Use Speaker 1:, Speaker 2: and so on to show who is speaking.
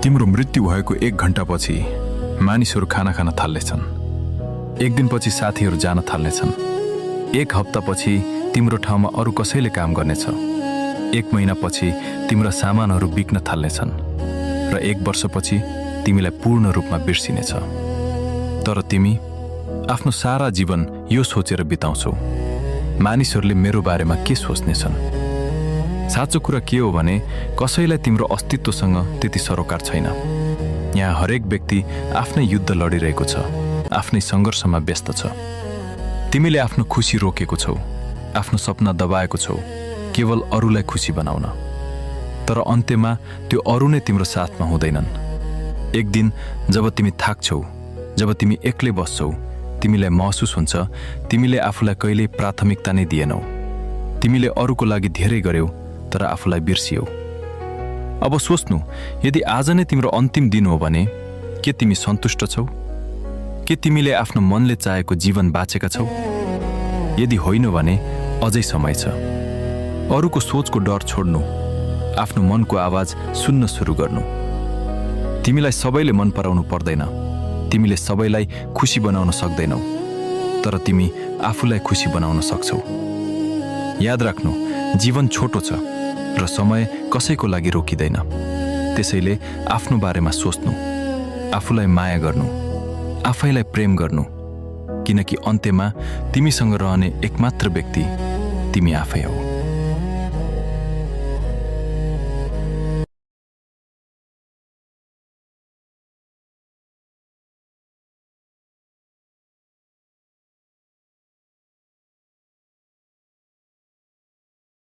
Speaker 1: तिम्रो मृत्यु भएको 1 घण्टापछि मानिसहरू खाना खान थाल्नेछन्। 1 दिनपछि साथीहरू जान थाल्नेछन्। 1 हप्तापछि तिम्रो ठाउँमा अरू कसैले काम गर्नेछ। 1 महिनापछि तिम्रा सामानहरू बिक्न थाल्नेछन् र 1 वर्षपछि तिमीलाई पूर्ण रूपमा बिर्सिनेछ। तर तिमी आफ्नो सारा जीवन यो सोचेर बिताउँछौ, मानिसहरूले मेरो बारेमा के सोच्नेछन्। साँचो कुरा के हो भने कसैलाई तिम्रो अस्तित्वसँग त्यति सरोकार छैन। यहाँ हरेक व्यक्ति आफ्नै युद्ध लडिरहेको छ, आफ्नै सङ्घर्षमा व्यस्त छ। तिमीले आफ्नो खुसी रोकेको छौ, आफ्नो सपना दबाएको छौ केवल अरूलाई खुसी बनाउन। तर अन्त्यमा त्यो अरू नै तिम्रो साथमा हुँदैनन्। एक दिन जब तिमी थाक्छौ, जब तिमी एक्लै बस्छौ, तिमीलाई महसुस हुन्छ तिमीले आफूलाई कहिल्यै प्राथमिकता नै दिएनौ। तिमीले अरूको लागि धेरै गर्यौ तर आफूलाई बिर्सियौ। अब सोच्नु, यदि आज नै तिम्रो अन्तिम दिन हो भने के तिमी सन्तुष्ट छौ? के तिमीले आफ्नो मनले चाहेको जीवन बाँचेका छौ? यदि होइन भने अझै समय छ। अरूको सोचको डर छोड्नु, आफ्नो मनको आवाज सुन्न सुरु गर्नु। तिमीलाई सबैले मन पराउनु पर्दैन, तिमीले सबैलाई खुसी बनाउन सक्दैनौ, तर तिमी आफूलाई खुसी बनाउन सक्छौ। याद राख्नु, जीवन छोटो छ र समय कसैको लागि रोकिँदैन। त्यसैले आफ्नो बारेमा सोच्नु, आफूलाई माया गर्नु, आफैलाई प्रेम गर्नु, किनकि अन्त्यमा तिमीसँग रहने एकमात्र व्यक्ति तिमी आफै हौ।